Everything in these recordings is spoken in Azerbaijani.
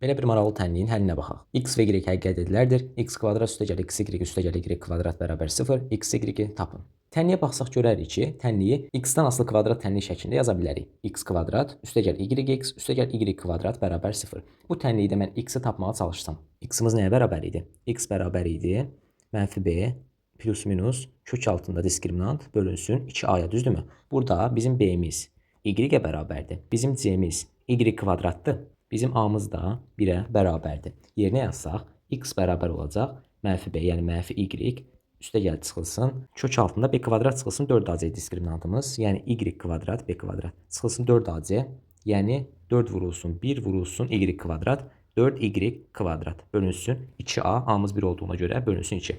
Belə bir maraqlı tənliyin həllinə baxaq. X və Y həqiqi ədədlərdir. X kvadrat üstəgəl xy üstəgəl y kvadrat bərabər 0, x, y-i tapın. Tənliyə baxsaq görərik ki, tənliyi x-dan asılı kvadrat tənlik şəklində yaza bilərik. X kvadrat üstəgəl yx üstəgəl y kvadrat bərabər 0. Bu tənlikdə mən x-i tapmağa çalışsam, x-imiz nəyə bərabər idi? X bərabər idi mənfi b plus minus kök altında diskriminant bölünsün 2a-ya, düzdürmü? Burada bizim b-imiz y-ə bərabərdir. Bizim c-miz y kvadratdır. Bizim a-mız da 1-ə bərabərdir. Yerinə yazsaq, x bərabər olacaq mənfi b, yəni mənfi y üstəgəl çıxılsın. Kök altında b kvadrat çıxılsın 4ac diskriminantımız, yəni y kvadrat b kvadrat çıxılsın 4ac, yəni 4 vurulsun 1 vurulsun y kvadrat 4y kvadrat bölünsün 2a, a-mız 1 olduğuna görə bölünsün 2.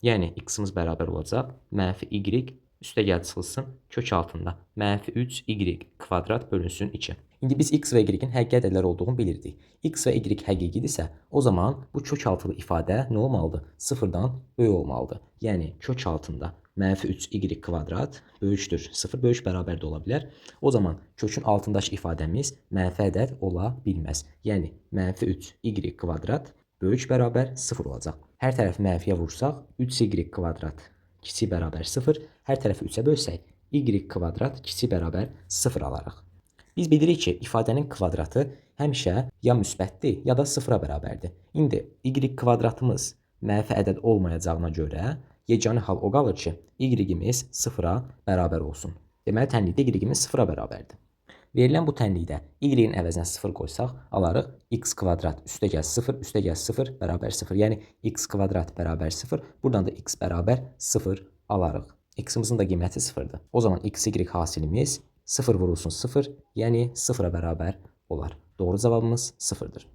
Yəni x-imiz bərabər olacaq mənfi y üstəgəl çıxılsın kök altında mənfi 3y kvadrat bölünsün 2. İndi biz x və y-in həqiqi ədədlər olduğunu bilirdik. X və y həqiqidirsə, o zaman bu kök altılı ifadə nə olmalıdır? Sıfırdan böyük olmalıdır. Yəni kök altında mənfi 3y kvadrat böyükdür. 0 böyük bərabər də ola bilər. O zaman kökün altındakı ifadəmiz mənfi ədəd ola bilməz. Yəni mənfi 3y kvadrat böyük bərabər 0 olacaq. Hər tərəfi mənfiyə vursaq 3y kvadrat kiçik bərabər 0, hər tərəfi 3-ə bölsək y kvadrat kiçik bərabər 0 alarıq. Biz bilirik ki, ifadənin kvadratı həmişə ya müsbətdir, ya da 0-a bərabərdir. İndi y kvadratımız mənfi ədəd olmayacağına görə yeganə hal o qalır ki, y-imiz 0-a bərabər olsun. Deməli, tənlikdə y-imiz 0-a bərabərdir. Verilən bu tənlikdə y-in əvəzinə 0 qoysaq, alarıq x kvadrat üstəgəl 0 üstəgəl 0 bərabər 0. Yəni x kvadrat bərabər 0. Buradan da x bərabər 0 alarıq. X-imizin də qiyməti 0-dır. O zaman x, y hasilimiz 0 vurulsun 0, yəni 0-a bərabər olar. Doğru cavabımız 0-dır.